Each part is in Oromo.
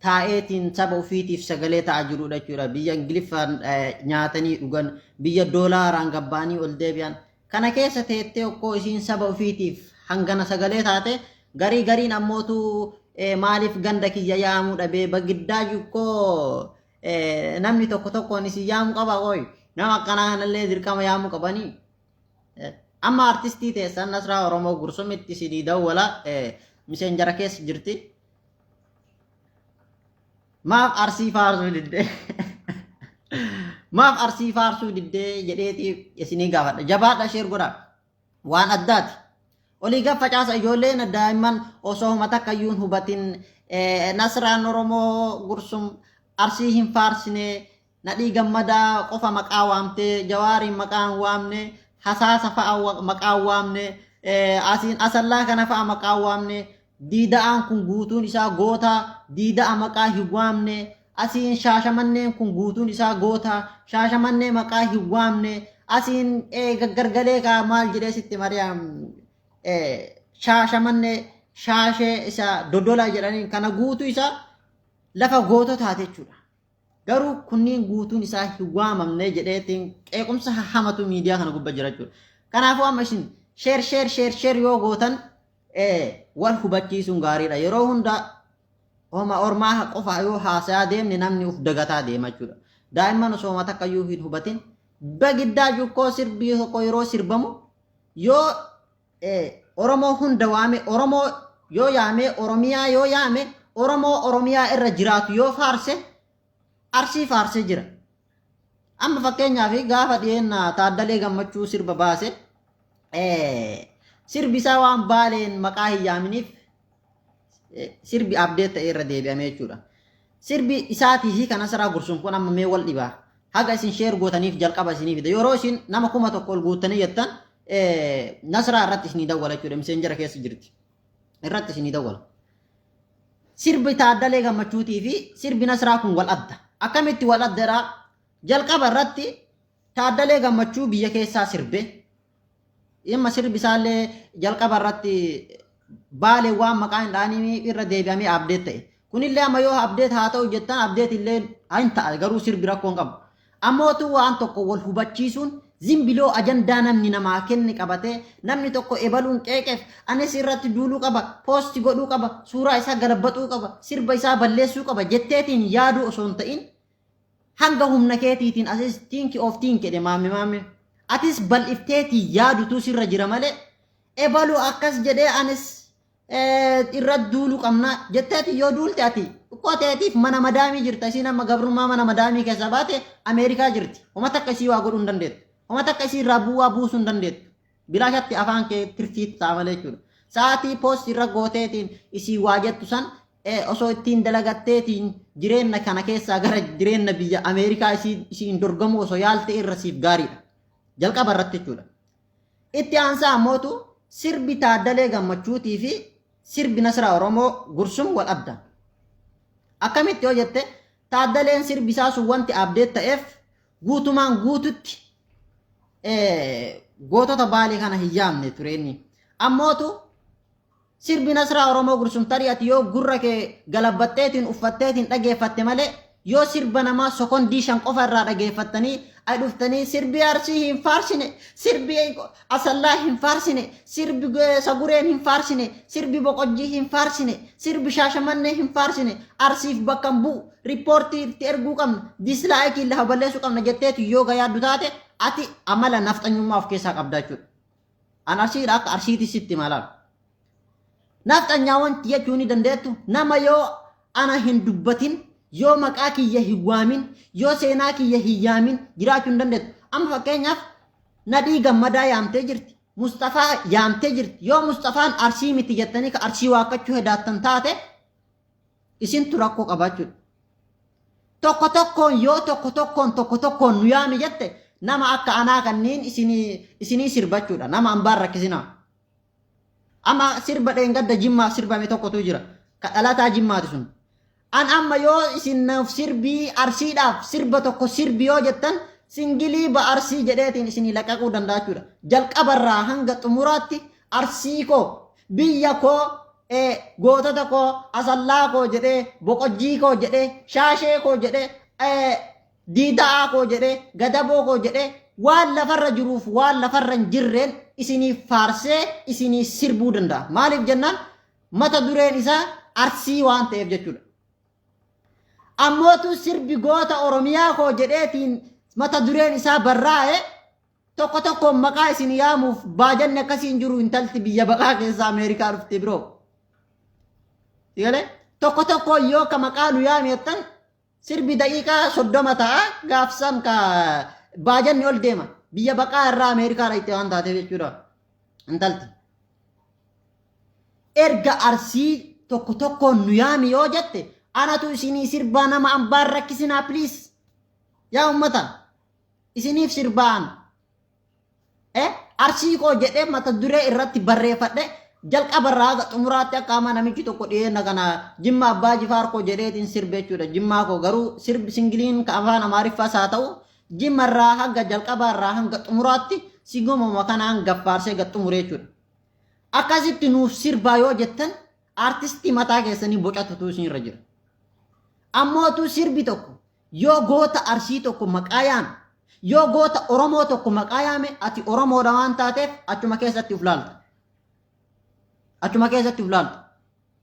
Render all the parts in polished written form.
taa'eetiin saba ofiitiif sagalee ta'aa jirudha jechuudha. Biyya Ingiliffaan nyaatanii dhugan, biyya doolaaraan gabbaanii ol deebi'an. Kana keessa teettee okkoo isiin saba ofiitiif hangana sagalee taate garii gariin ammootu maaliif ganda kiyya yaamuu dhabee bagiddaa jukkoo namni tokko tokkoon isin yaamuu qaba qoy nama akkanaa kanallee dirqama yaamuu qabanii. Amma artistii teessan Nasraa Oromoo Gursumitti isinii dawwala miseenjara keessa jirti. Maaf arsii faarsuu diddee? Maaf arsii faarsuu diddee jedheeti isinii gaafadha. Jabaadha sheer godhaa. Waan addaati. Olii gad facaasa ijoolleen daa'imman osoo homa takka iyyuu hin hubatin Nasraan Oromoo Gursum arsii hin faarsine Nadhii Gammadaa qofa maqaa waamtee Jawaariin maqaa hin waamne Hasaasa fa'a maqaa hin waamne asiin Asallaa kana fa'a maqaa hin waamne Diida'aan kun guutuun isaa goota Diida'a maqaa hin waamne asiin Shaashamanneen kun guutuun isaa goota Shaashamannee maqaa hin waamne asiin gaggargalee kaa maal jedhee sitti mari'am Shaashamannee Shaashee isa Dodola jedhaniin kana guutuu isaa lafa goototaati jechuudha. Garuu kunniin guutuun isaa hin waamamne jedheetiin qeequmsa hamatu miidiyaa kana gubba jira jechuudha. Kanaafuu amma isin sheer sheer sheer sheer yoo gootan wal hubachiisuun gaariidha. Yeroo hunda homa ormaa qofa yoo haasayaa deemne namni uf dagataa deema jechuudha. Daa'imman osoo homa takka iyyuu hin hubatin bagiddaa jukkoo sirbii tokko yeroo sirbamu yoo Oromoo hunda waame Oromoo yoo yaame Oromiyaa yoo yaame Oromoo Oromiyaa irra jiraatu yoo faarse Arsii faarsee jira. Amma fakkeenyaaf gaafa dhiyeenna Taaddalee Gammachuu sirba baase sirbi isaa waan Baaleen maqaa hin yaaminiif sirbi abdeet ta'ee irra deebi'ame jechuudha. Sirbi isaatii fi kan Nasraa Gursum kun amma mee wal dhibaa. Haga isin sheer gootaniif jalqaba isinii fida. Yeroo isin nama 1000 ol guuttanii jettan Nasraa irratti isinii dawwala jechuudha. Miseenjara keessa jirti. Irratti isinii dawwala. Sirbi Taaddalee Gammachuutii fi sirbi Nasraa kun wal adda. Akkamitti wal adda? Jalqaba irratti Taaddalee Gammachuu biyya keessaa sirbe. Dhimma sirbi isaallee jalqaba irratti Baalee waan maqaa hin dhaanii irra deebi'amee update ta'e. Kunillee amma yoo update haa ta'u jettan update illee hin ta'a garuu sirbi rakkoo hin qabu. Ammootu waan tokko wal hubachiisuun zimbiloo ajandaa namni namaa kenne qabatee namni tokko ebaluun qeeqeef anis irratti duuluu qaba, poosti godhuu qaba, suuraa isaa galabbaxuu qaba, sirba isaa balleessuu qaba jetteetiin yaaduu osoo hin ta'in Hanga humna keetiitiin asis think of think jedhe maamme maamme. Atis bal'ifteetii yaadutu sirra jira malee ebalu akkas jedhee anis irra duulu qabna jetteeti yoo duulte ati qoteetiif mana madaamii jirta isiin amma gabrummaa mana madaamii keessaa baate Ameerikaa jirti. Homa takka isii waa godhuu hin dandeettu. Homa takka isii irraa bu'aa buusuu hin dandeettu. Bilaashatti afaan kee tirfiitti ta'a malee jechuudha. Sa'aatii poost irra gooteetiin isii waa jettu san osoo ittiin dalagatteetiin jireenna kana keessaa gara jireenna biyya Ameerikaa isiin dorgomuu osoo yaalte irra siif gaariidha. Jalqaba irratti jechuudha. Itti aansaa ammootu sirbi Taaddalee Gammachuutii fi sirbi Nasraa Oromoo Gursum wal adda. Akkamitti yoo jette Taaddaleen sirbi isaa sun wanti abdeet ta'eef guutumaan guututti gootota Baalee kana hin yaamne ture inni. Ammootu sirbi Nasraa Oromoo Gursum tarii ati yoo gurra kee galabbatteetiin uffatteetiin dhageeffatte malee yoo sirba namaa sokondii 5 qofa irraa dhageeffattanii ay dhuftanii sirbi Arsii hin faarsine, sirbi Asallaa hin faarsine, sirbi Sagureen hin faarsine, sirbi Boqojjii hin faarsine, sirbi Shaashamannee hin faarsine, Arsiif bakka hin bu'u, riippoortii itti erguu qabna, dislaayikiin lafa balleessuu qabna jetteetu yoo yaaddu taate ati amala nafxanyummaa of keessaa qabda jechuudha. An Arsiidha akka Arsiitti sitti himaa laal. Nafxanyaa wanti jechuu ni dandeettu nama yoo ana hin dubbatin yoo maqaa kiyya hin waamin yoo seenaa kiyya hin yaamin jiraachuu hin dandeettu. Amma fakkeenyaaf Nadhii Gammadaa yaamtee jirti. Musxafaa yaamtee jirti. Yoo Musxafaan Arsii miti jettanii ka Arsii waakkachuu hedaattan taate isintu rakkoo qabaachuudha. Tokko tokkoon yoo tokko tokkoon tokko tokkoon nu yaami jette nama akka anaa kanniin isinii sirbachuudha. Nama ambaan rakkisinaa. Amma sirba dheengadda Jimmaaf sirbame tokkotu jira. Ka dhalataa Jimmaati sun. An amma yoo isin naaf sirbii Arsiidhaaf sirba tokko sirbi yoo jettan singilii ba Arsii jedheetiin isinii laqaquu danda'a jechuudha. Jalqabarraa hanga xumuraatti Arsii koo biyya koo Gootota koo, Asallaa koo jedhee, Boqojjii koo jedhee, Shaashee koo jedhee, Diida'aa koo jedhee, Gadaboo koo jedhee waan lafarra jiruuf waan lafarra hin jirreen isiniif faarsee isinii sirbuu danda'a. Maaliif jennaan mata dureen isaa Arsii waan ta'eef jechuudha. Ammootu sirbi goota Oromiyaa koo jedheetiin mata dureen isaa barraa'e tokko tokkoon maqaa isin yaamuuf baajanni akkasii hin jiru intalti biyya baqaa keessa Ameerikaa dhufte biroo. Sigalee tokko tokkoon yoo ka maqaa nu yaami jettan sirbi daqiiqaa 30 ta'a gaafsan ka baajanni ol deema biyya baqaa irraa Ameerikaa dhaqxe waan taateef jechuudha intalti. Erga Arsii tokko tokkoon nu yaami yoo jette anatu isinii sirbaa nama ambaan rakkisinaa please. Yaa ummata isiniif sirbaa ana. Arsii koo jedhee mata duree irratti barreeffadhe jalqaba irraa haga xumuraatti akka amma namichi tokko dhiyeenya kana Jimma Abbaa Jifaar koo jedheetiin sirbe jechuudha. Jimmaa koo garuu sirbi singiliin ka afaan Amaariffaas haa ta'u Jimma irraa hanga jalqabaa irraa hanga xumuraatti sigumuma kanaan gaffaarsee gad xumure jechuudha. Akkasitti nuuf sirbaa yoo jettan aartistii mataa keessanii bocatutu isin irra jira. Ammootu sirbi tokko yoo goota Arsii tokko maqaa yaame, yoo goota Oromoo tokko maqaa yaame ati Oromoodha waan taateef achuma keessatti uf laalta. Achuma keessatti uf laalta.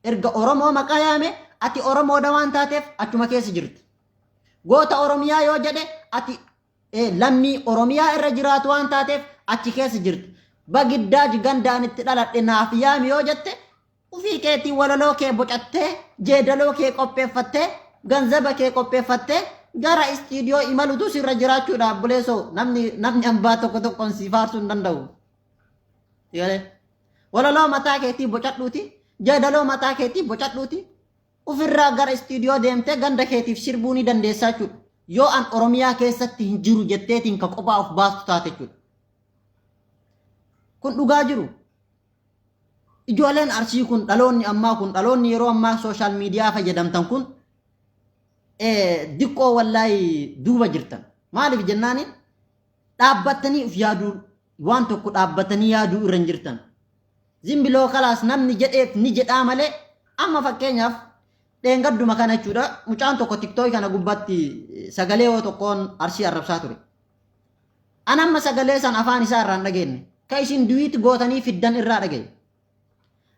Erga Oromoo maqaa yaame ati Oromoodha waan taateef achuma keessa jirta. Goota Oromiyaa yoo jedhe ati lammii Oromiyaa irra jiraatu waan taateef achi keessa jirta. Bagiddaaj gandaan itti dhaladhe naaf yaami yoo jette ufii keetii walaloo kee bocattee, jeedaloo kee qopheeffattee, ganzaba kee qopheeffattee gara istiidiyoo imalutu sirra jiraachuudha obboleessoo namni ambaa tokko tokkoon si faarsuu hin danda'u. Sigalee? Walaloo mataa keetii bocadhuuti, jeedaloo mataa keetii bocadhuuti, ufirraa gara istiidiyoo deemtee ganda keetiif sirbuu ni dandeessaa jechuudha. Yoo an Oromiyaa keessatti hin jiru jetteetiin ka qophaa of baastu taate jechuudha. Kun dhugaa jiru. Ijoolleen Arsii kun dhaloonni ammaa kun dhaloonni yeroo ammaa sooshaal miidiyaa fayyadamtan kun diqqoo wallaahi duuba jirtan. Maaliif jennaaniin dhaabbattanii of yaaduu waan tokko dhaabbatanii yaaduu irra hin jirtan. Zimbiloo kalaas namni jedheef ni jedhaa malee amma fakkeenyaaf dheengadduma kana jechuudha mucaan tokko tiktookii kana gubbaatti sagalee yoo tokkoon Arsii arrabsaa ture. An amma sagalee san afaan isaa irraa hin dhageenye. Ka isin duwiit gootanii fiddan irraa dhagaye.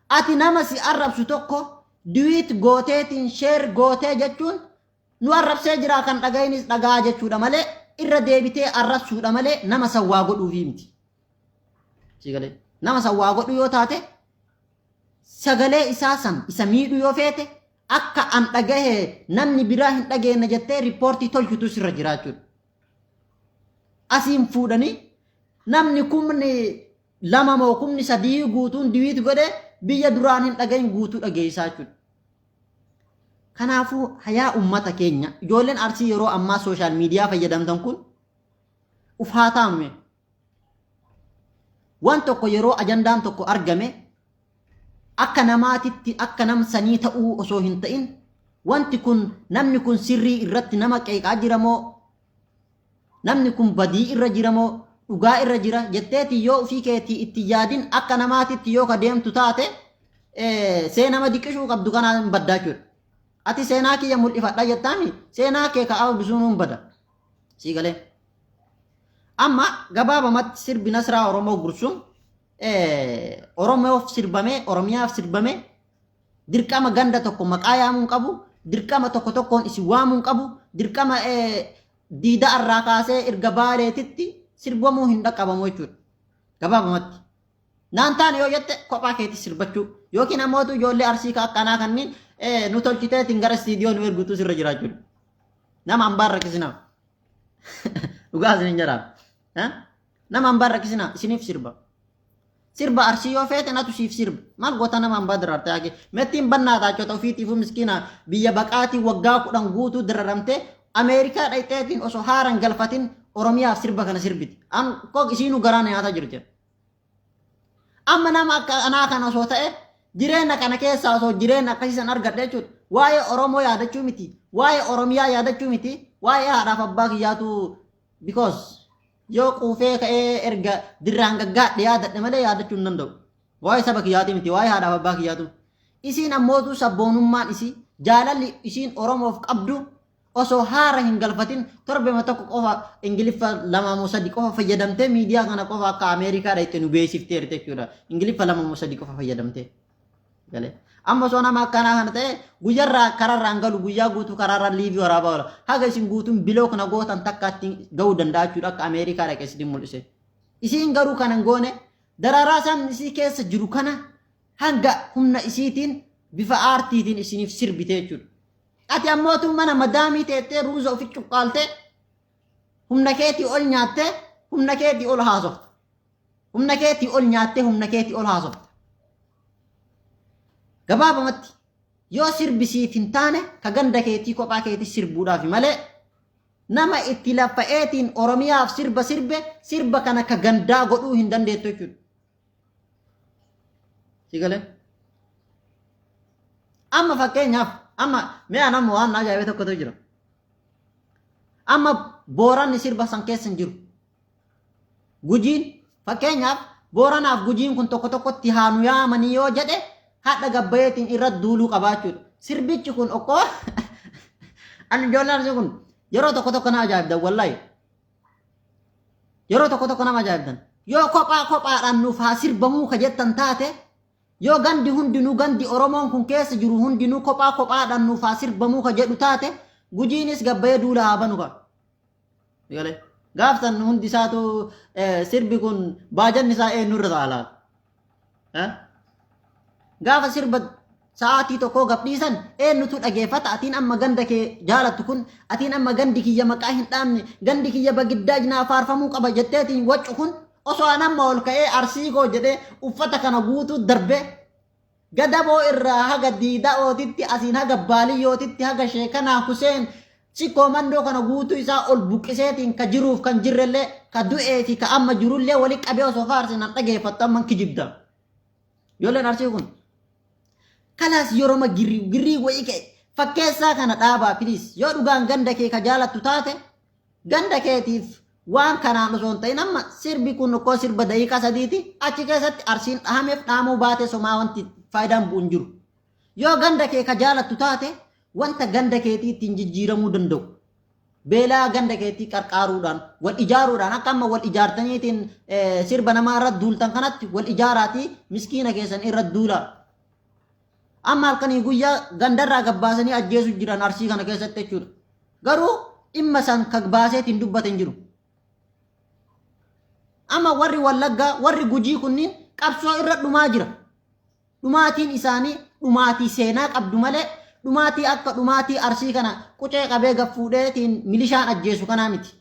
Ati nama si arrabsu tokko duwiit gooteetiin sheer gootee jechuun nu arrabsee jiraa kan dhaga'inis dhagaa jechuudha malee irra deebitee arrabsuudha malee nama san waa godhuufii miti. Sii galee. Nama san waa godhuu yoo taate sagalee isaa san isa miidhuu yoo feete akka an dhagahe namni biraa hin dhageenye jettee riippoortii tolchutu sirra jira jechuudha. Asiin fuudhanii namni 2,000 moo 3,000 guutuun diwiit godhe biyya duraan hin dhagahin guutuu dhageessaa jechuudha. Kanaafuu hayaa uummata keenya ijoolleen Arsii yeroo ammaa sooshaal miidiyaa fayyadamtan kun uf haa taanu. Waan tokko yeroo ajandaan tokko argame akka namaatitti akka nam sanii ta'uu osoo hin ta'in wanti kun namni kun sirrii irratti nama qeeqaa jira moo namni kun badii irra jira moo dhugaa irra jira jetteeti yoo ofii keetii itti yaadin akka namaatitti yoo ka deemtu taate seenama diqishuu qabdu kanaan hin baddaa jechuudha. Ati seenaa kiyya mul'ifadha jettaami seenaa kee ka abisuun hin bada. Sii galee. Amma gabaabamatti sirbi Nasraa Oromoo Gursum Oromoof sirbamee Oromiyaaf sirbamee dirqama ganda tokko maqaa yaamuu hin qabu, dirqama tokko tokkoon isin waamuu hin qabu, dirqama diida irraa kaasee erga baaleetitti sirbamuu hin dhaqqabamu jechuudha. Gabaabamatti. Naan taane yoo jette kophaa keetti sirbachuu yookiin ammoo ijoollee Arsii ka akkanaa kanneen nu tolchiteetiin gara istiidiyoo nu ergutu sirra jira jechuudha. Nama hambaan rakkisinaa. Dhugaa isinin jedhaa. Nama hambaan rakkisinaa isiniif sirba. Sirba Arsii yoo feete natu siif sirba. Maal goota nama hambaa daraarte haake. Mettiin bannaa taachota ofiitiifuu miskiina biyya baqaatii waggaa 10 guutuu dararamtee Ameerikaa dhayxeetiin osoo haaran galfatin Oromiyaaf sirba kana sirbiti. An koo isiinuu garaa na nyaataa jirti. Amma nama akka anaa kana osoo ta'e jireenya kana keessaa osoo jireenya akkasii san argadhe jechuudha. Waa'ee Oromoo yaadachuu miti, waa'ee Oromiyaa yaadachuu miti, waa'ee haadhaaf abbaa kiyyaatu because yoo quufee ka'ee erga dirraan gaggaadhe yaadadhe malee yaadachuu hin danda'u. Waa'ee saba kiyyaatii miti, waa'ee haadhaaf abbaa kiyyaatu. Isiin ammootu sabboonummaan isii, jaalalli isiin Oromoof qabdu osoo haara hin galfatin torbema tokko qofa Ingiliffa lama moo sadi qofa fayyadamtee miidiyaa kana qofa akka Ameerikaa dhayxe nu beeksifteerti jechuudha. Ingiliffa lama moo sadi qofa fayyadamtee. Galee. Amma osoo nama akkanaa kana ta'e guyyarraa kararraan galu, guyyaa guutuu karaarra liivii waraabaa oola. Haga isin guutuun biloo kana gootan takkaatti ga'uu danda'a jechuudha akka Ameerikaa dhaqe isin mul'ise. Isiin garuu kana hin goone. Daraaraa isaan isii keessa jiru kana hanga humna isiitiin bifa aartiitiin isiniif sirbite jechuudha. Ati ammootu mana madaamii teettee ruuza ofi cuqqaaltee, humna keetii ol nyaattee, humna keetii ol haasofta. Humna keetii ol nyaattee, humna keetii ol haasofta. Gabaabamatti yoo sirbi siif hin taane, ka ganda keetii kophaa keetii sirbuudhaaf malee, nama itti laffa'eetiin Oromiyaaf sirba sirbe, sirba kana ka gandaa godhuu hin dandeettu jechuudha. Si galee? Amma fakkeenyaaf, amma mi'a nama waan na ajaa'ibe tokkotu jira. Amma Booranni sirba san keessa hin jiru. Gujiin, fakkeenyaaf Booranaaf Gujiin kun tokko tokkotti haa nu yaamanii yoo jedhe, hadha gabbayeetiin irra duuluu qabaachuudha. Sirbichi kun okkoo ani ijoolleen Arsii kun yeroo tokko tokko na ajaa'ibdan, wallahi. Yeroo tokko tokko nama ajaa'ibdan. Yoo kophaa kophaadhaan nuuf haa sirbamuu ka jettan taate, yoo gandi hundinuu, gandi Oromoon kun keessa jiru hundinuu kophaa kophaadhaan nuuf haa sirbamuu ka jedhu taate, Gujiinis gabbayee duula haa banu ka. Galee. Gaafsan hundi isaatu sirbi kun baajanni isaa eenyurra ta'a laata? Gaafa sirba sa'aatii tokkoo gabdhiisan eenyutu dhageeffata? Atiin amma ganda kee jaalattu kun, atiin amma gandi kiyya maqaa hin dhaamne, gandi kiyya bagiddaa naa faarfamuu qaba jetteetiin waccu kun, osoo an amma ol ka'ee Arsii koo jedhee uffata kana guutuu darbee Gadaboo irraa haga Diida'ootitti, asiin haga Baaliyyootitti, haga Sheekanaa Huseen Sikkoo Mandoo kana guutuu isaa ol buqqiseetiin, ka jiruuf kan jirrellee, ka du'ee fi ka amma jirullee wali qabee osoo faarse nan dhageeffattu, amman kijibda. Ijoolleen Arsii kun kalaas yeroma girrii girrii wayii ka'e fakkeessaa kana dhaabaa, please. Yoo dhugaan ganda kee ka jaalattu taate, ganda keetiif waan kanaan osoo hin ta'in, amma sirbi kun okkoo sirba daqiiqaa 3ti, achi keessatti Arsiin dhahameef dhahamuu baate somaa wanti faayidaan bu'u hin jiru. Yoo ganda kee ka jaalattu taate, wanta ganda keetii ittiin jijjiiramuu danda'u, beelaa ganda keetii qarqaaruudhaan, wal ijaaruudhaan, akka amma wal ijaartaniitiin sirba namaa irra duultan kanatti wal ijaaraatii miskiina keessan irra duulaa. Amma halkanii guyyaa gandarraa gabbaasanii ajjeesu jiran Arsii kana keessatti jechuudha. Garuu dhimma san ka baaseetiin dubbate hin jiru. Amma warri Wallaggaa, warri Gujii kunniin qabsoo irra dhumaa jira. Dhumaatiin isaanii dhumaatii seenaa qabdu malee dhumaatii akka dhumaatii Arsii kana qucee qabee gaffuudheetiin milishaan ajjeesu kanaa miti.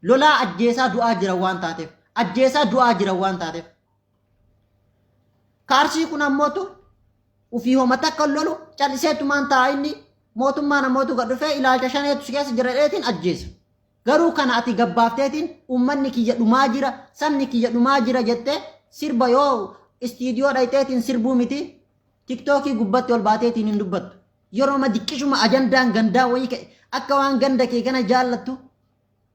Lolaa ajjeesaa du'aa jiran waan taateef. Ajjeesaa du'aa jiran waan taateef. Ka Arsii kun ammootu ufii homa takka lolu, calliseetumaan taa'a. Inni mootummaan ammootu gad dhufee ilaalcha shaneetu si keessa jira dheetiin ajjeesa. Garuu kana ati gabbaafteetiin uummanni kiyya dhumaa jira, sabni kiyya dhumaa jira jettee sirba yoo istiidiyoo dhayxeetiin sirbuu miti, TikTokii gubbatti ol baateetiin hin dubbattu. Yeroo diqqishuma ajandaan gandaa wayii ka'e, akka waan ganda kee kana jaallattu,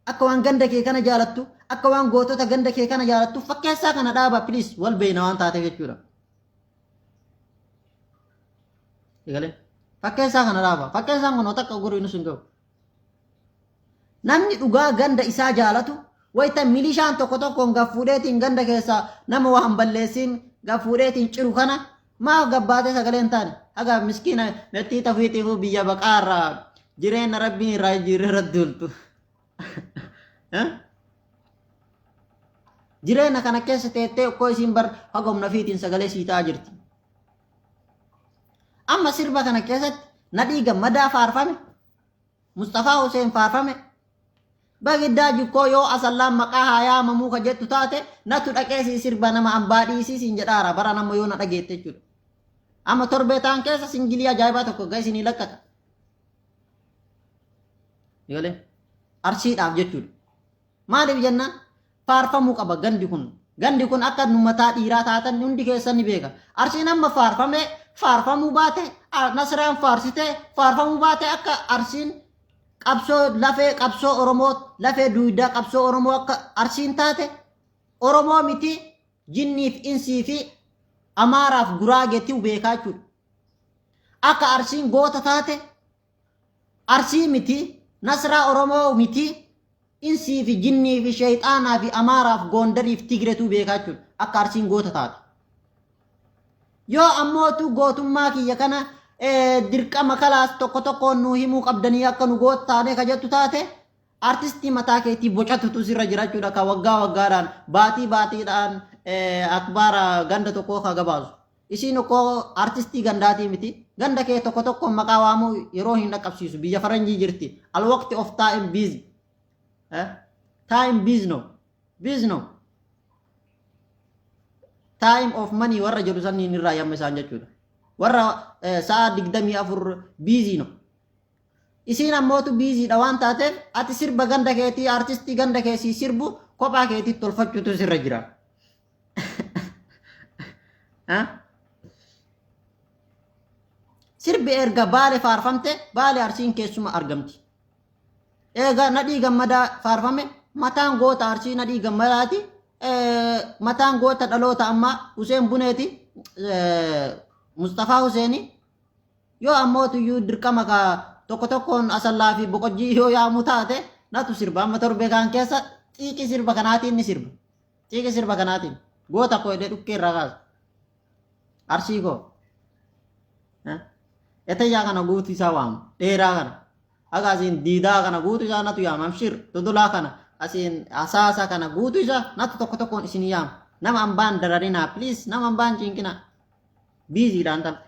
akka waan ganda kee kana jaalattu, akka waan gootota ganda kee kana jaalattu fakkeessaa kana dhaaba, please. Wal beeyna waan taateef jechuudha. Egalee, fakkeessaa kana dhaaba. Fakkeessaan kun takka gurri nus hin ga'u. Namni dhugaa ganda isaa jaalatu wayita milishaan tokko tokkoon gaffuudheetiin ganda keessaa nama waan balleessiin gaffuudheetiin ciru kana maaf gabbaatee sagalee hin taane? Haga miskiina mettii tafiitiifuu biyya baqaa irraa jireenya rabbiin irraa jijjiirree irratti duultu. Jireenya kana keessa teettee okkoo isiin bar haga humna fiitiin sagalee sii ta'aa jirti. Amma sirba kana keessatti Nadhii Gammadaa faarfame, Mustafaa Hussein faarfame, Bagiddaa jikkoo yoo Asallaan maqaa haa yaamamuu ka jettu taate, natu dhaqee sii sirba, nama ambaa dhiisii siin jedhaara bara nama yoo na dhageette jechuudha. Amma torbee ta'an keessa singilii ajaa'ibaa tokko ga isinii lakkata. Galee Arsiidhaaf jechuudha. Maaliif jennaan faarfamuu qaba gandi kun. Gandi kun akka nu mataa dhiiraa taatan hundi keessan ni beeka. Arsiin amma faarfamee faarfamuu baate, Nasraan faarsitee faarfamuu baate, akka Arsiin qabsoo, lafee qabsoo Oromoo, lafee duwidaa qabsoo Oromoo akka Arsiin taate, Oromoo miti, jinniif insii fi Amaaraaf Guraageetti beekaa jechuudha. Akka Arsiin goota taate, Arsii miti, Nasraa Oromoo miti, insii fi jinnii fi sheeyxaanaa fi Amaaraaf Goondariif Tigretuu beekaa jechuudha. Akka Arsiin goota taate. Yoo ammootu gootummaa kiyya kana dirqama kalaas tokko tokkoon nuu himuu qabdanii akka nu goota taanee ka jettu taate, artistii mataa keetii bocatutu sirra jira jechuudha, ka waggaa waggaadhaan, baatii baatiidhaan akbaara ganda tokkoo ka gabaasu. Isiin okkoo artistii gandaatii miti. Ganda kee tokko tokkoon maqaa waamuu yeroo hin dhaqqabsiisu. Biyya faranjii jirti. Alwaqti of time busy. Time busy no. Busy no. Time of money warra jedhu sanniin irraa yamma isaan jechuudha. Warra sa'a 24 busy no. Isiin ammootu biiziidha waan taateef, ati sirba ganda keetii, artistii ganda keessii sirbu kophaa keetii tolfachuutu sirra jira. Sirbi erga Baale faarfamte, Baale Arsiin keessuma argamti. Eega Nadhii Gammadaa faarfame, mataan goota Arsii Nadhii Gammadaati. Mataan goota dhaloota ammaa Huseen Buneeti. Mustafaa Huseeni. Yoo ammoo tuyyuu dirqama ka tokko tokkoon Asallaa fi Boqojjii yoo yaamu taate, natu sirba. Amma torbee kaan keessa xiiqii sirba kanaatiin ni sirba. Xiiqii sirba kanaatiin goota koo jedhee dhukkee irraa kaasa. Arsii koo. Etayyaa kana guutuu isaa waama. Dheeraa kana. Haga asiin diidaa kana guutuu isaa natu yaama. Amshir dodolaa kana, asiin asaasa kana guutuu isaa natu tokko tokkoon isin yaama. Nama ambaan dararinaa, please, nama ambaan cinqinaa. Biiziidhaan talte.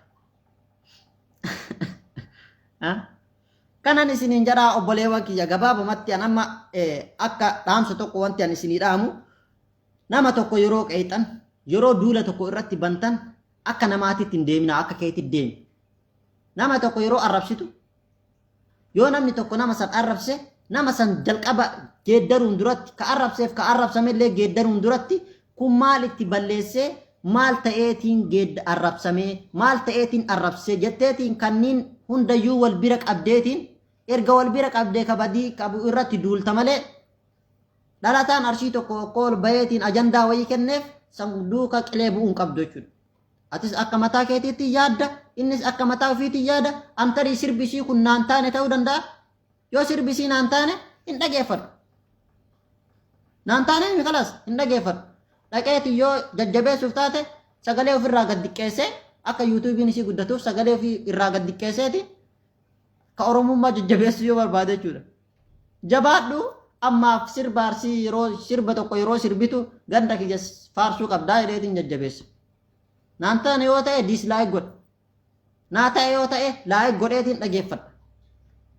Kanan isiniin jedhaa, obboleewwan kiyya, gabaabumatti an amma akka dhaamsa tokko wanti an isinii dhaamu, nama tokko yeroo qeexan, yeroo duula tokko irratti bantan, akka namaatitti hin deemina, akka keetitti deemi. Nama tokko yeroo arrabsitu, yoo namni tokko nama san arrabse, nama san jalqaba geeddaruun duratti, ka arrabseef ka arrabsamellee geeddaruun duratti, kun maal itti balleessee, maal ta'eetiin geedda arrabsamee, maal ta'eetiin arrabsee jetteetiin, kanniin hundayyuu wal bira qabdeetiin, erga wal bira qabdee ka badii qabu irratti duulta malee, dhalataan Arsii tokko okkoo ol baheetiin ajandaa wayii kenneef san duuka qilee bu'uun qabdu jechuudha. Atis akka mataa keetiitti yaadda, innis akka mataa ofiitti yaada. Antarii sirbi isii kun naan taane ta'uu danda'a. Yoo sirbi isii naan taane, hin dhageeffadhu. Naan taane mi kalaas, hin dhageeffadhu. Dhaqeeti yoo jajjabeessuuf taate, sagalee ofirraa gad diqqeessee, akka yuutuubiin isii guddatuuf sagalee ofii irraa gad diqqeesseeti ka Oromummaa jajjabeessuu yoo barbaade jechuudha. Jabaadhu, ammaaf sirba Arsii yeroo sirba tokko yeroo sirbitu ganda kiyya faarsuu qabdaa jedheetiin jajjabeessa. Naan taane yoo ta'e dislike godha. Naa ta'e yoo ta'e like godheetiin dhageeffadha.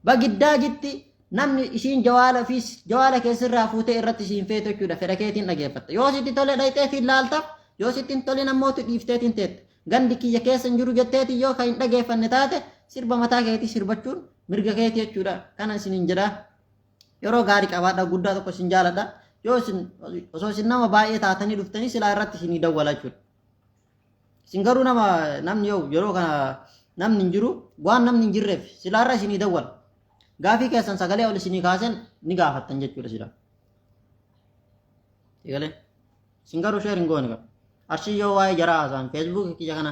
Bagiddaa jitti namni isiin jawaala fi jawaala keessirraa fuutee irratti isiin feetu jechuudha, fedha keetiin dhageeffatta. Yoo sitti tole dhayxeetiin laalta, yoo sitti hin tolin ammoo dhiifteetiin teetta. Gandi kiyya keessa hin jiru jetteetiin yoo kan hin dhageeffanne taate, sirba mataa keetii sirbachuun mirga keetii jechuudha. Kana isiniin jedha. Yeroo gaarii qabaadha, guddaa tokko isin jaaladha. Yoo isin osoo isin nama baay'ee taatanii dhuftanii silaa irratti isinii dawwala jechuudha. Isin garuu nama namni yoo yeroo kana namni hin jiru, waan namni hin jirreef silaa irra isinii dawwala. Gaafii keessan sagalee ol isinii kaasen ni gaafattan jechuudha silaa. Egalee. Isin garuu share hin goone qaba. Arsii yoo waa'ee jaraa haasa'an, feesbuukii kiyya kana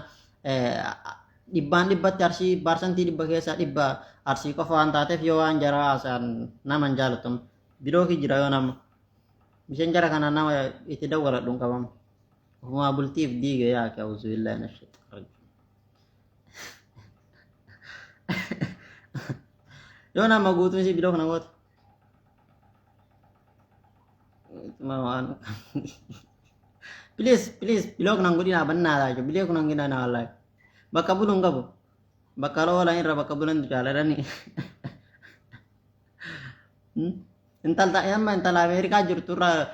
dhibbaan dhibbatti Arsii, 100% keessaa 100 Arsii qofa waan taateef, yoo waan jaraa haasa'an nama hin jaalatamu. Birookii jira, yoo nama miseen jara kana nama itti dawwaladhu hin qabamu. Ofumaa bultiif diige yaake, auzubillahi minash shayxaani rajiim. Yoo nama guutuun isii biloo kana goota. Waan please, please, block nan godhina bannaa laa, block nan godhina. Wallahi bakka buluun qabu, bakka oolan irra bakka bulantu jaaladhani. Intala amma intala Ameerikaa jirtu irraa,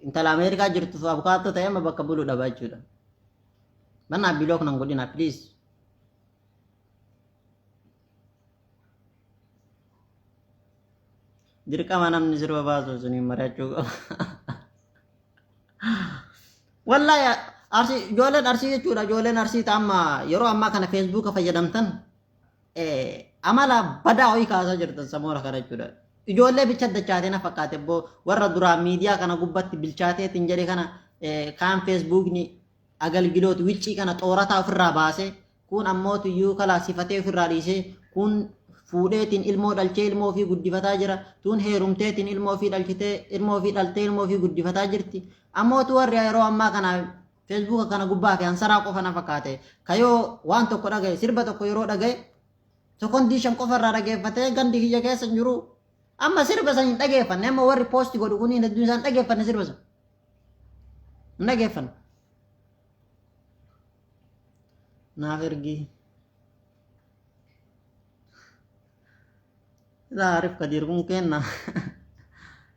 intala Ameerikaa jirtu abukaattoo ta'e amma bakka bulu dhaba jechuudha. Bannaa block nan godhina, please. Dirqama namni sirba baasu suniin mari'achuu qaba. Wallahi Arsii, ijoolleen Arsii jechuudha, ijoolleen Arsii amma yeroo ammaa kana feesbuuka fayyadamtan amala badaa wayii kaasaa jirtan samoora kana jechuudha. Ijoollee bicha dachaatee na fakkaate boo, warra duraan miidiyaa kana gubbatti bilchaateetiin jedhe kana kaan feesbuukni agalgilooti wiccii kana xoorataa ofirraa baasee. Kuun ammootu iyyuu kalaasifatee ofirraa dhiisee, kuun fuudheetiin ilmoo dhalchee ilmoo ofii guddifataa jira. Tuun heerumteetiin ilmoo ofii dhalchitee ilmoo ofii dhaltee ilmoo ofii guddifataa jirti. Ammootu warri yeroo ammaa kana feesbuuka kana gubbaa fi hansaraa qofa na fakkaate. Kayoo waan tokko dhagaye, sirba tokko yeroo dhagaye sekondii 5 qofa irraa dhageeffatee gandi kiyya keessa hin jiru. Amma sirba san hin dhageeffanne. Amma warri poosti godhu kun hedduun isaan dhageeffanne, sirba san hin dhageeffanne. Naaf ergi. Ilaa Arif Kadiir kun kenna.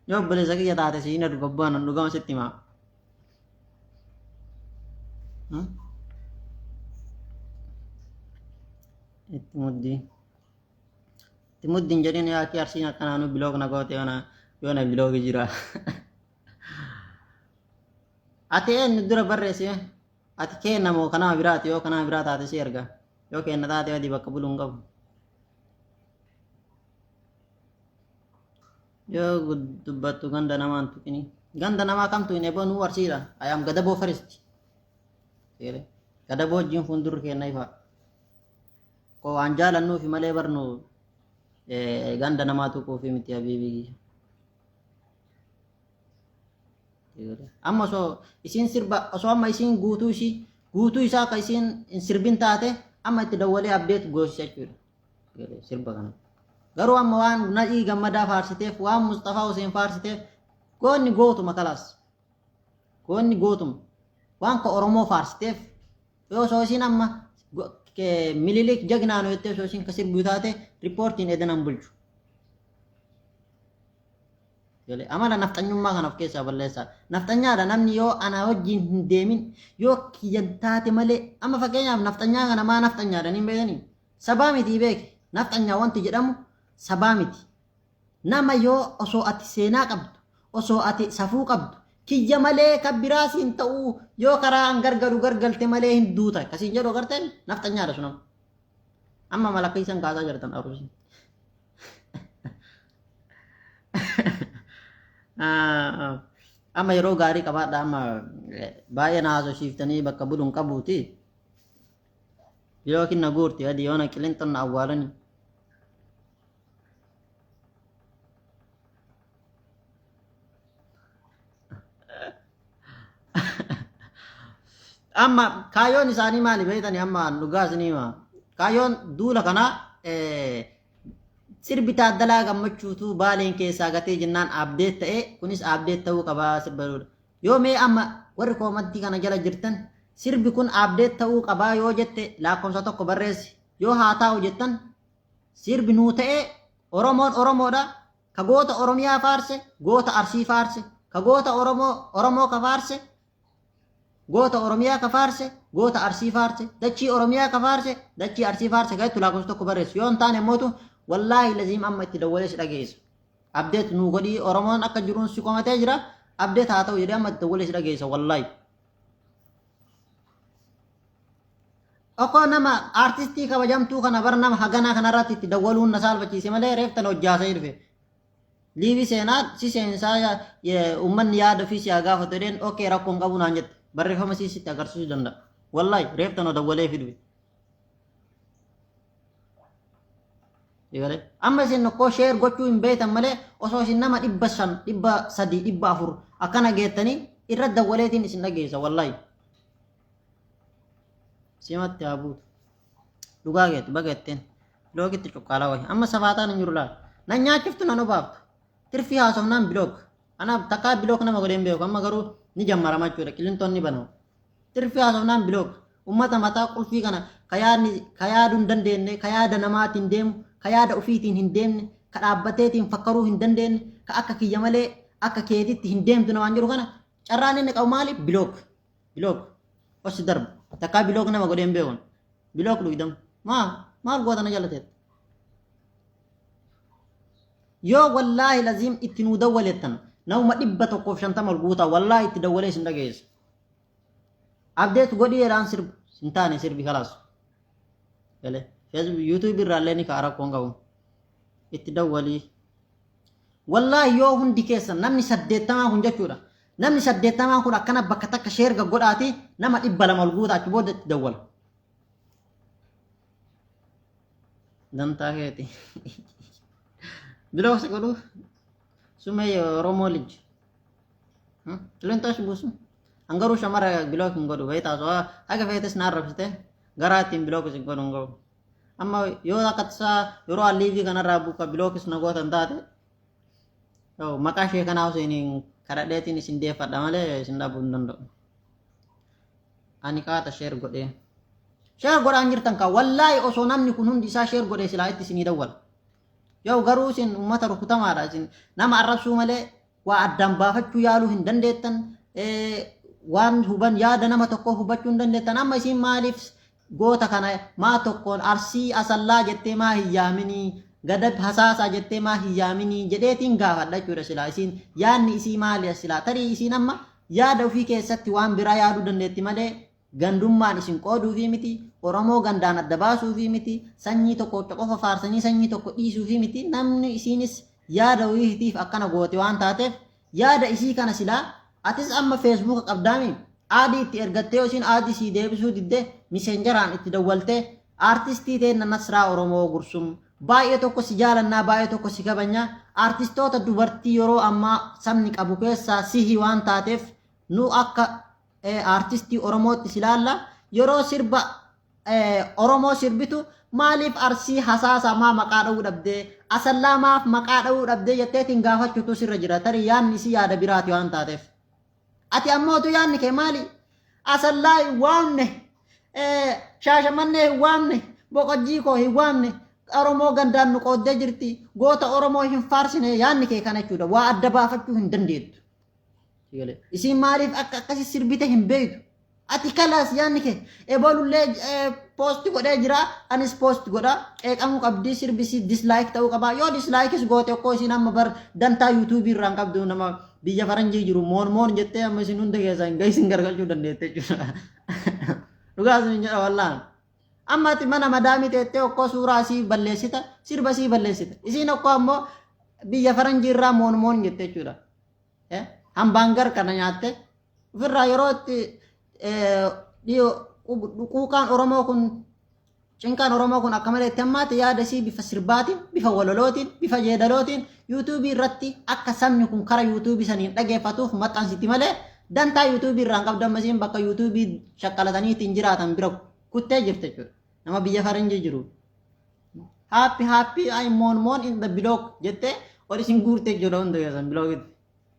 Yoo obboleessa kiyya taate siin ergu abbaan dhugama sitti himaa. Itti muddii. Itti muddi hin jedhin yaa akki arsiin akkanaa nu bilook na goote yoona bilooki jira. Ati eenyu dura barreessi mee? Ati keenna moo kanama biraati? Yoo kanama biraa taate si erga. Yoo keenna taate adii bakka buluu hin qabu. Yoo dubbattu ganda namaa hin tuqini. Ganda namaa kamtu hin eboo nuu arsiidha. I am Gadaboo first. Gadaboo wajjin fuuldurri keenna ifa. Koo waan jaalannuufi malee barnu ganda namaa tuquufi miti habiibii. Amma osoo isiin sirba, osoo amma isiin guutuu ishii guutuu isaa akka isiin hin sirbin taate, amma itti dawwalee abdeet goosisa jechuudha. Sirba kana. Garuu amma waan Nadhii Gammadaa faarsiteef, waan Musxafaa Huseen faarsiteef, goonni gootuma kalaas. Goonni gootuma. Waan ka Oromoo faarsiteef, yoo osoo isiin amma Mililik jagnaa nu jettee osoo isiin ka sirbu taate, riippoortiin edanan bulchu. Galee amala nafxanyummaa kana of keessaa balleessaa. Nafxanyaadha namni yoo ana wajjin hin deemin, yoo kiyyan taate malee. Amma fakkeenyaaf nafxanyaa kana maa nafxanyaadha niin beekanii? Sabaa miti beeki. Nafxanyaa wanti jedhamu sabaa miti. Nama yoo osoo ati seenaa qabdu, osoo ati safuu qabdu, kiyya malee kan biraa siin ta'uu, yoo karaa an gargaru gargalte malee hin duuta. Kasiin jedhu agarteen nafxanyaadha sun amma. Amma malakka isan kaasaa jirtan aruusin. Amma yeroo gaarii qabaadha. Amma baay'ee na haasofsiiftanii bakka bulu hin qabuuti. Yookiin na guurti adii yoona qilinxoon na awwaalani. Amma kaayyoon isaanii maali beektani? Amma dhugaa isinii hima. Kaayyoon duula kanaa sirbi Taaddalaa Gammachuutu Baaleen keessaa gatee jennaan update ta'e, kunis update ta'uu qaba sirba jedhudha. Yoo mee amma warri koomantii kana jala jirtan, sirbi kun update ta'uu qabaa yoo jette lakkoofsa 1 barreessi. Yoo haa taa'u jettan, sirbi nuu ta'e, Oromoon Oromoodha. Ka goota Oromiyaa faarse goota Arsii faarse, ka goota Oromoo Oromoo ka faarse goota Oromiyaa ka faarse goota Arsii faarse, dachii Oromiyaa ka faarse dachii Arsii faarse ka jettu lakkoofsa 1 barreessu. Yoo hin taane mootu wallaahi laziim amma itti dawwalee si dhageessa. Update nuu godhii, Oromoon akka jiruun si komatee jira, update haa ta'u jedhee amma itti dawwalee si dhageessa wallaahi. Okoo nama aartistii kabajamtuu kana bar nama haganaa kanarratti itti dawwaluun na saalfachiise malee reeftan hojjaasee dhufe. Liivi seenaa si seensaa, uummanni yaada ofii si haa gaafatu jedheen, okee rakkoon qabu naan jette. Barreeffama sii sitti agarsiisuu danda'a. Wallaahi reeftan dawwalee fi dhufe. Amma isin okkoo sheer gochuu hin beektan malee, osoo isin nama 500, 300, 400 akkana geettanii irra dawwaleetiin isin dhageessa wallaahi. Simatti haa buutu. Dhugaa keetti baga jetteen. Bilookitti cuqqaalaa wayi. Amma safaataan hin jiru laal. Nan nyaachiftu nan obaaftu. Tirfii haasofnaan block. Anaaf takkaa block nama godhee hin beeku. Amma garuu ni jammarama jechuudha. Qilintoon ni banama. Tirfii haasofnaan block. Ummata mataa qulfii kana ka yaadni ka yaaduu hin dandeenye, ka yaada namaatiin deemu, ka yaada ofiitiin hin deemne, ka dhaabbateetiin fakkaruu hin dandeenye, ka akka kiyya malee akka keetitti hin deemtu namaan jiru kana carraan inni qabu maali? Block. Block. Ossi darba. Takkaa block nama godhee hin beeku. Block dhugdam. Maa maal goota na jalateetta? Yoo wallaahi laziim itti nuu dawwalettan nama 150 ol guutaa, wallaahi itti dawwalee isin dhageessa. Update godhii jedhaan, sirba hin taane sirbi kalaas. Galee Facebook YouTube irraallee ni ka'a, rakkoon qabu. Itti dawwalii. Wallaahi yoo hundi keessan namni 80 kun jechuudha. Namni 80 kun akkana bakka takka share godhaati nama 200 ol guutaa, achi booda itti dawwala. Dantaa keeti. Block si godhu sumee Oromoo lij. Qilinxoosh buusu. Hangaruu shamara block hin godhu beektaa osoo haga feetes na arrabsite garaa ittiin block si godhu hin qabu. Amma yoo akka tasaa yeroo alliivii kanarraa buuka blockis na gootan taate maqaa ishee kanaa osoo hin kadhadheetiin isin deeffadha malee isin dhabuu hin danda'u. Ani qaata share godhee. Share godhaan jirtan kaa wallaahi osoo namni kun hundi isaa share godhee silaa itti isinii dawwala. Yoo garuu isin uummata rukutamaadha isin nama arrabsuu malee waa addaan baafachuu yaaluu hin dandeettan waan huban yaada nama tokkoo hubachuu hin dandeettan amma isin maaliif goota kana maa tokkoon arsii asallaa jettee maa hin yaaminii gadab hasaasaa jettee maa hin yaaminii jedheetiin gaafadha jechuudha silaa isiin yaadni isii maali silaa tarii isiin amma yaada ofii keessatti waan biraa yaaduu dandeetti malee gandummaan isin qooduufii miti Oromoo gandaan adda baasuufii miti sanyii tokko qofa faarsanii sanyii tokko dhiisuufii miti namni isiinis yaada ofiitiif akkana goote waan taateef yaada isii kana silaa atis amma Facebooka qabdaami add itti ergattee yoo isiin add sii deebisuu didde Messengeraan itti dawwaltee aartistii teenna Nasraa Oromoo Gursum baay'ee tokko si jaalannaa baay'ee tokko si kabajnaa aartistoota dubartii yeroo ammaa sabni qabu keessaa sihi waan taateef nu akka aartistii Oromootti si laalla yeroo sirba Oromoo sirbitu maaliif Arsii hasaasa maa maqaa dha'uu dhabdee Asallaa maaf maqaa dha'uu dhabdee jetteetiin gaafachuutu sirra jira tarii yaadni isii yaada biraati waan taateef. Ati ammootu yaadni kee maali? Asallaa hin waamne, Shaashamannee hin waamne, Boqojjii koo hin waamne, Oromoo gandaan nu qooddee jirti, goota Oromoo hin faarsine yaadni kee kana jechuudha. Waa adda baafachuu hin dandeettu. Isiin maaliif akka akkasi sirbite hin beektu. Ati kalaas yaadni kee ebolullee post godhee jira anis post godha qeeqamuu qabdi sirbisi dislike ta'uu qaba yoo dislikes goote okkoo isiin amma bar dantaa YouTubeii irraan qabdu nama biyya faranjii jiru moon moon jettee amma isin hunda keessaa hin gahisin gargalchuu dandeette jechuudha. Dhugaa isin jedha wallaan. Amma ati mana madaamii teettee okkoo suuraa isii balleessita sirba isii balleessita isiin okkoo ammoo biyya faranjii irraa moon moon jette jechuudha. Hambaangar kana nyaatte ofirraa yeroo itti quuqaan Oromoo kun cinqaan Oromoo kun akka malee itti hammaate yaada isii bifa sirbaatiin, bifa walalootiin, bifa jeedalootiin YouTubeii irratti akka sabni kun kara YouTubeii saniin dhageeffatuuf maxxansiti malee dantaa YouTubeii irraan qabdu amma isiin bakka YouTubeii shaqqalatanii ittiin jiraatan bira kuttee jirti jechuudha. Nama biyya faranjii jiru. Happy happy I moon moon in the block jettee ol isin guurtee jechuudha hunda keessan blockitti.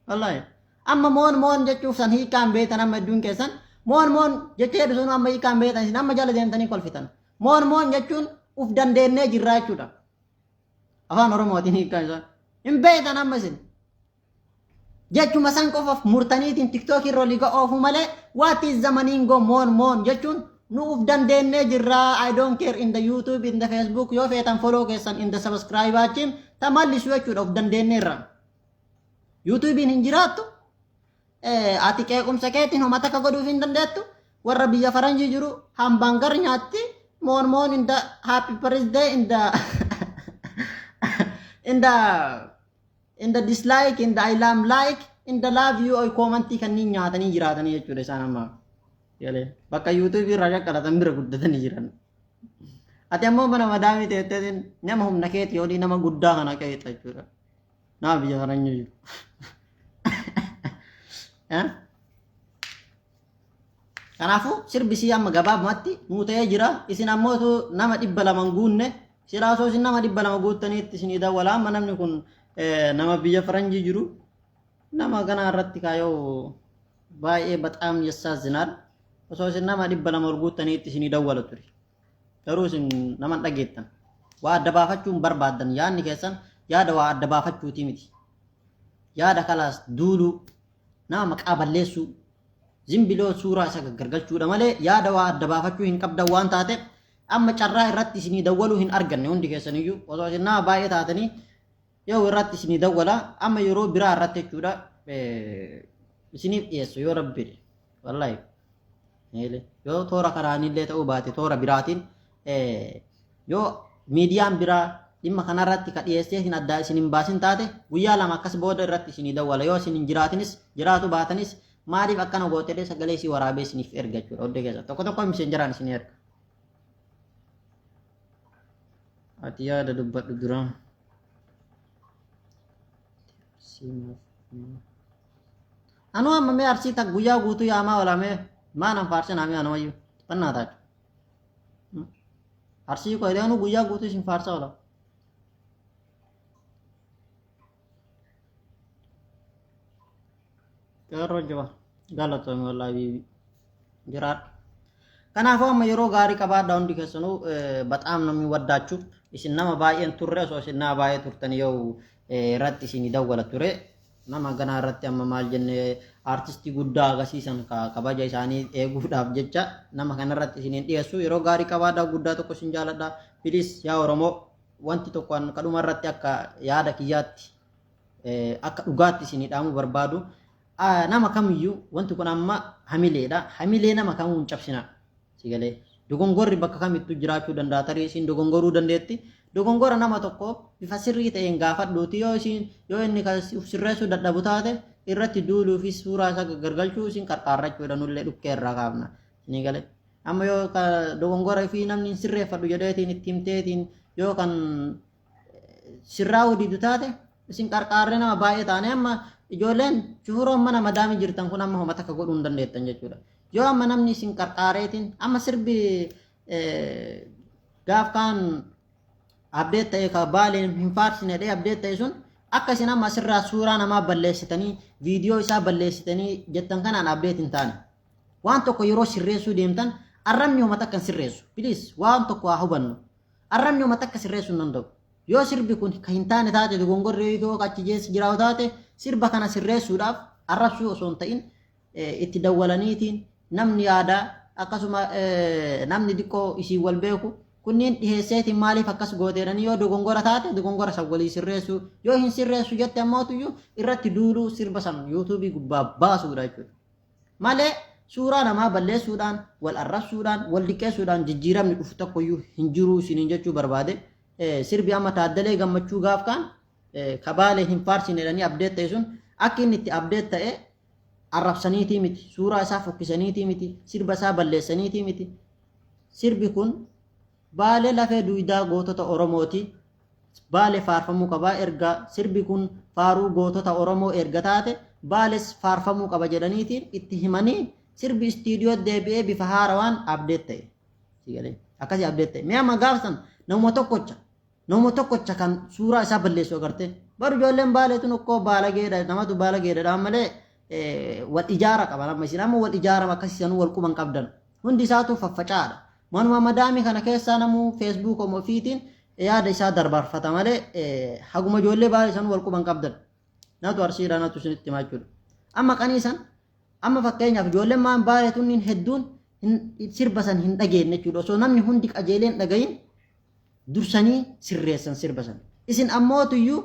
Wallaahi. Amma moon moon jechuuf san hiikaan beektan amma hedduun keessan moon moon jechee jedhu sun amma hiikaan beektan isin amma jala deemtanii kolfitan. Moon moon jechuun uf dandeennee jirraa jechuudha. Afaan Oromootiin hiikaan isaa. Hin beektan amma isin. Jechuma san qofaaf murtaniitiin TikTokii irra olii oofuu malee what is the meaning of moon moon jechuun nu uf dandeennee jirraa I don't care in the YouTube, in the Facebook yoo feetan follow keessan in the subscribe achiin tamallisu jechuudha uf dandeenyeerra. YouTubeiin hin jiraattu ati qeequmsa keetiin homa takka godhuuf hin dandeettu warra biyya faranjii jiru hambaangar nyaatti moon moon in the happy birthday in the dislike, in the I love like, in the love you commentii kanneen nyaatanii jiraatanii jechuudha isaan amma. Galee bakka YouTubeii irraa shaqqalatan bira guddatanii jiran. Ati ammoo mana madaamii teetteetiin nama humna keetii olii nama guddaa kana qeexa jechuudha. Nama biyya faranjii jiru. Kanaafuu sirbisii amma gabaabumatti nuu ta'ee jira. Isin ammootu nama 200 guunne silaa osoo isin nama 200 guuttaniitti isinii dawwala. Amma namni kun nama biyya faranjii jiru nama kana irratti kaayoo baay'ee በጣም ያሳዝናል. Osoo isin nama 200 ol guuttaniitti isinii dawwala ture. Garuu isin nama hin dhageettan. Waa adda baafachuun barbaaddan yaadni keessan yaada waa adda baafachuutii miti. Yaada kalaas duuluu nama maqaa balleessuu zimbiloo suuraa isa gaggargalchuudha malee yaada waa adda baafachuu hin qabdan waan taateef amma carraa irratti isinii dawwaluu hin arganne hundi keessaniyyuu osoo isin nama baay'ee taatanii yoo irratti isinii dawwala amma yeroo biraa irratti jechuudha isiniif dhiyeessu yoo rabbi wallahi yoo toora kanaanillee ta'uu baate toora biraatiin yoo miidiyaan biraa dhimma kanarratti ka dhiyeessee isin addaa isin hin baasin taate guyyaa 2 akkas booda irratti isinii dawwala yoo isin hin jiraatinis jiraatu baatanis maaliif akkana gootelee sagalee isii waraabee isiniif erga jechuudha oddee keessa tokko tokko Messengeraan isinii erga. Ati yaada dubbadhu dura. Anuu amma mee arsii tak guyyaa guutuu yaamaa oola mee maa nan faarsinaa mee anumayyuu xannaa taatu. Arsii koo jedhee anuu guyyaa guutuu isin faarsaa oola. Qeerroo jaba galatoomi wallaahi biibi jiraadhu. Kanaafuu amma yeroo gaarii qabaadhaa hundi keessanuu baxaam namni waddaachuu isin nama baay'een turre osoo isin nama baay'ee turtan yoo irratti isin dawwala ture nama ganaa irratti amma maal jenne aartistii guddaa agarsiisan kabaja isaanii eeguudhaaf jecha nama kanarratti isin hin dhiyeessu yeroo gaarii qabaadhaa guddaa tokko isin jaaladha bilis yaa Oromoo wanti tokko kadhuma irratti akka yaada kiyyaatti akka dhugaatti isin dhaamuu barbaadu nama kamiyyuu wanti kun amma hamileedha. Hamilee nama kamuu hin cabsinaa. Si galee dogongorri bakka kamittuu jiraachuu danda'a tarii isin dogongoruu dandeetti. Dogongora nama tokko bifa sirrii ta'een gaafadhuuti yoo isin yoo inni kan sirreessuu dadhabu taate irratti duuluu fi suuraa isaa gaggargalchuu isin qarqaarrachuudha nullee dhukkee irraa kaafna. Isin galee amma yoo dogongora fi namni hin sirreeffadhu jedheetiin itti himteetiin yoo kan sirraa'uu didu taate isin qarqaarree nama baay'ee taane amma ijoolleen shufuroon mana madaamii jirtan kun amma homa takka godhuu hin dandeettan jechuudha. Yoo amma namni isin qarqaareetiin amma sirbi gaaf kaan abdeet ta'e ka baaleen hin faarsine dhee abdeet ta'e sun akka isin amma asirraa suuraa namaa balleessitanii viidiyoo isaa balleessitanii jettan kanaan abdeet hin taane. Waan tokko yeroo sirreessuu deemtan arrabni homa takka hin sirreessu. Please waan tokko haa hubannu. Arrabni homa takka sirreessuu hin danda'u. Yoo sirbi kun ka hin taane taate dogongorri yoo achi jeessa jiraatu taate sirba kana sirreessuudhaaf arrabsuu osoo hin ta'in itti dawwalaniitiin namni yaadaa akkasuma namni xiqqoo isiin wal beeku kunniin dhiheesseetiin maaliif akkas gooteedhanii yoo dogongora taate dogongora san walii sirreessuu yoo hin sirreessu jette ammootuyyuu irratti duuluu sirba san yuutuubii gubbaa baasuudha jechuudha. Malee suuraa namaa balleessuudhaan, wal arrabsuudhaan, wal diqqeessuudhaan jijjiiramni dhufu tokkoyyuu hin jiru isiniin jechuu barbaade. Sirbi amma Taaddalee Gammachuu gaaf kaan ka Baalee hin faarsine jedhanii abdeet ta'e sun akki inni itti abdeet ta'e arrabsaniitii miti, suuraa isaa fokkisaniitii miti, sirba isaa balleessaniitii miti. Sirbi kun Baalee lafee duydaa gootota Oromooti. Baale faarfamuu qaba erga sirbi kun faaruu gootota Oromoo erga taate Baales faarfamuu qaba jedhaniitiin itti himanii sirbi istiidiyoo deebi'ee bifa haarawaan update ta'e. Si galee akkasii update ta'e. Mee amma gaafsan namuma tokkocha kan suuraa isaa balleessu agartee. Baru ijoolleen Baalee tun okkoo baalageedha namatu baalageedha dhaan malee wal ijaara qaba amma isin amma wal ijaarama akkasii sanuu wal quban qabdan. Hundi isaatu faffaca'aadha. Manuma madaamii kana keessaa namuu feesbuukuma ofiitiin yaada isaa darbarfata malee haguma ijoollee baay'ee sanuu wal quban qabdan. Natu arsiidha natu isinitti himaa jechuudha. Amma qanii san amma fakkeenyaaf ijoolleen maan baay'ee tunniin hedduun sirba san hin dhageenye jechuudha. Osoo namni hundi qajeelee hin dhagayin dursanii sirreessan sirba san. Isin ammootuyyuu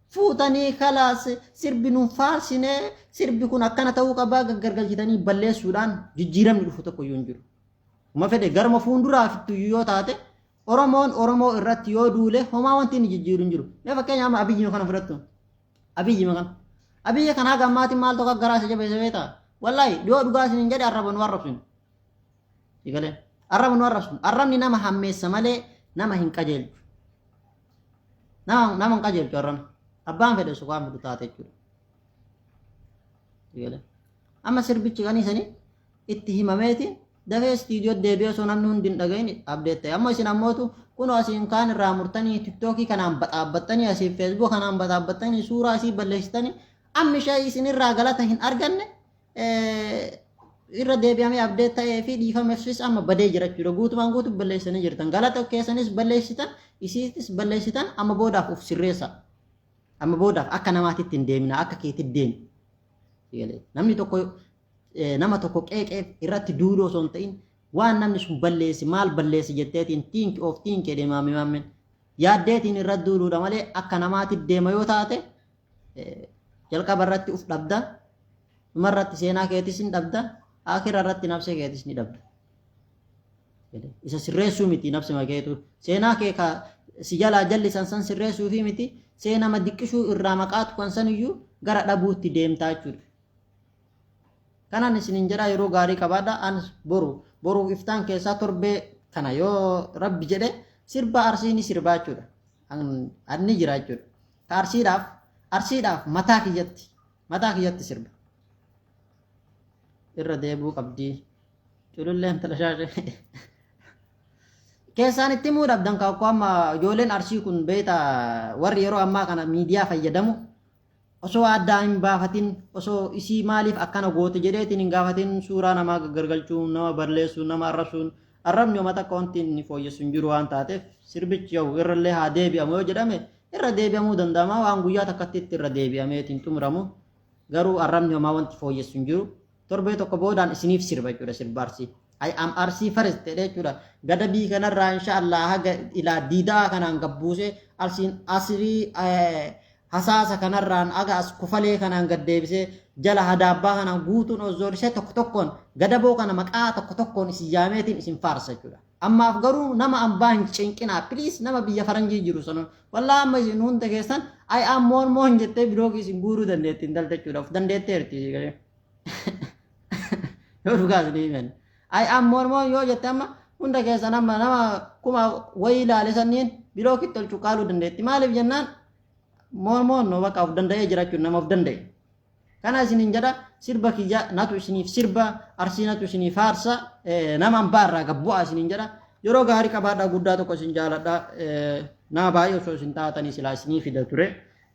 fuutanii kalaas sirbi nun faarsine sirbi kun akkana ta'uu qabaa gaggargalchitanii balleessuudhaan jijjiiramni dhufu tokkoyyuu hin jiru. Uma fedhe garuma fuulduraafittuyyuu yoo taate Oromoon Oromoo irratti yoo duule homaa wanti inni jijjiiru hin jiru. Mee fakkeenya amma Abiyyi kana fudhattu. Abiyyi kana. Abiyyi kana haga ammaatiin maal tokko garaa isa jabeessa beektaa? Wallaahi yoo dhugaa isin hin jedhe arraba nu arrabsinu. Sigalee. Arraba nu arrabsinu. Arrabni nama hammeessa malee nama hin qajeelchu. Nama hin qajeelchu arrabni. Abbaan fedhe sukaan fedhu taate jechuudha. Sigalee. Amma sirbichi kan isanii itti himameeti dafee istiidiyoo deebi'ee osoo namni hundi hin dhagahin update ta'e. Amma isin ammootu kunoo asiin kaan irraa murtanii tiktookii kanaan baxaabbattanii asiin feesbuuk kanaan baxaabbattanii suuraa asii balleessitanii ammi ishee isinirraa galata hin arganne irra deebi'amee update ta'ee fi dhiifameefis amma badee jira jechuudha. Guutumaan guutuu balleessanii jirtan. Galata keessanis balleessitan isiitis balleessitan amma boodaaf of sirreessa. Amma boodaaf akka namaatitti hin deemina akka keetitti deemi. Namni tokko nama tokko qeeqeef irratti duuluu osoo hin ta'in waan namni sun balleesse maal balleesse jetteetiin think of think jedhee maammi maammin yaaddeetiin irratti duuluudha malee akka namaatti deema yoo taate jalqaba irratti uf dhabda dhuma irratti seenaa keetis ni dhabda akira irratti nafsee keetis ni dhabda. Isa sirreessuu miti nafsima keetu seenaa kee ka si jalaa jallisan san sirreessuu fi miti seenama diqqishuu irraa maqaatu kan saniyyuu gara dhabuutti deemtaa jechuudha. Kanaan isinin jedhaa yeroo gaarii qabaadha. Anis boru boruuf iftaan keessaa torbee kana yoo rabbi jedhe Sirba Arsii ni sirbaa jechuudha. Anni jira jechuudha. Ka Arsiidhaaf Arsiidhaaf mataa kiyyatti mataa kiyyatti sirba. Irra deebuu qabdii. Culullee intala shaashee. Keessaan itti himuu dhabdan kaakuu amma ijoolleen Arsii kun beekta, warri yeroo ammaa kana miidiyaa fayyadamu osoo addaa hin baafatin, osoo isii maaliif akkana goote jedheetiin hin gaafatin, suuraa namaa gaggargalchuun, nama balleessuun, nama arrabsuun, arrabni homa takka wanti inni fooyyessu hin jiru waan taateef, sirbichi yoo irrallee haa deebi'amu yoo jedhame irra deebi'amuu danda'ama. Waan guyyaa takkatti itti irra deebi'ameetiin xumuramu. Garuu arrabni homaa wanti fooyyessu hin jiru. Torbee tokko boodaan isiniif sirba jechuudha, sirba Arsii. I am Arsii first jedhee jechuudha. Gadabii kanarraa insha Allah haga ilaa diidaa kanaan gabbuusee, Arsiin asrii hasaasa kanarraan aga as kufalee kanaan gad deebisee, jala hadaabbaa kanaan guutuun ozzoorisee, tokko tokkoon gadaboo kana maqaa tokko tokkoon isin yaameetiin isin faarsa jechuudha. Ammaaf garuu nama ambaa hin cinqinaa, please. Nama biyya faranjii jiru sana wallaa amma isin hunda keessan I am moon moon jettee block isin guuruu dandeetti intalta jechuudha. Of dandeetteerti. Yoo dhugaas ni himan. I am moon moon yoo jette amma hunda keessan amma nama kuma wayii ilaale sanniin blockitti ol cuqqaaluu dandeetti. Maaliif jennaan, moon moon no bakka of danda'ee jiraachuun nama of danda'e. Kana isinin jedha, sirba kiyya natu isiniif sirba, Arsii natu isiniif faarsa, nama ambaa irraa gabbu'aa isinin jedha. Yeroo gaarii qabaadhaa, guddaa tokko isin jaaladha. Nama baay'ee osoo isin taatanii silaa isinii fida ture.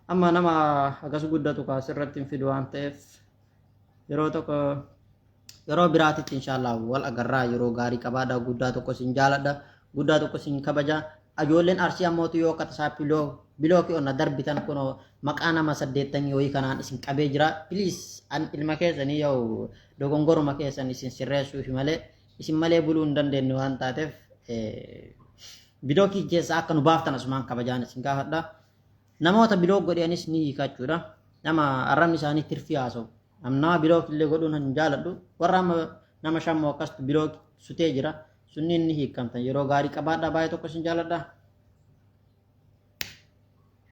Amma nama akkas guddatu kaasirratti hin fidu waan ta'eef, yeroo tokko yeroo biraatitti inshaallah wal agarraa. Yeroo gaarii qabaadhaa, guddaa tokko isin jaaladha, guddaa tokko isin kabaja. Ijoolleen Arsii ammootu yoo akka tasaa block onna darbitan, kunoo maqaa nama 80 wayii kanaan isin qabee jira. Please, an ilma keessanii yoo dogongoruma keessan isin sirreessuufi malee isin malee buluu hin dandeenye waan taateef, block keessa akka nu baaftan asumaan kabajaan isin gaafadha. Namoota block godhanis ni hiika jechuudha. Nama arrabni isaanii tirfii haasa'u. Nama block illee godhuun hin jaaladhu. Warra amma nama shammoo akkastu block sutee jira. Sunniin ni hiikamtan. Yeroo gaarii qabaadhaa, baay'ee tokko isin jaaladha.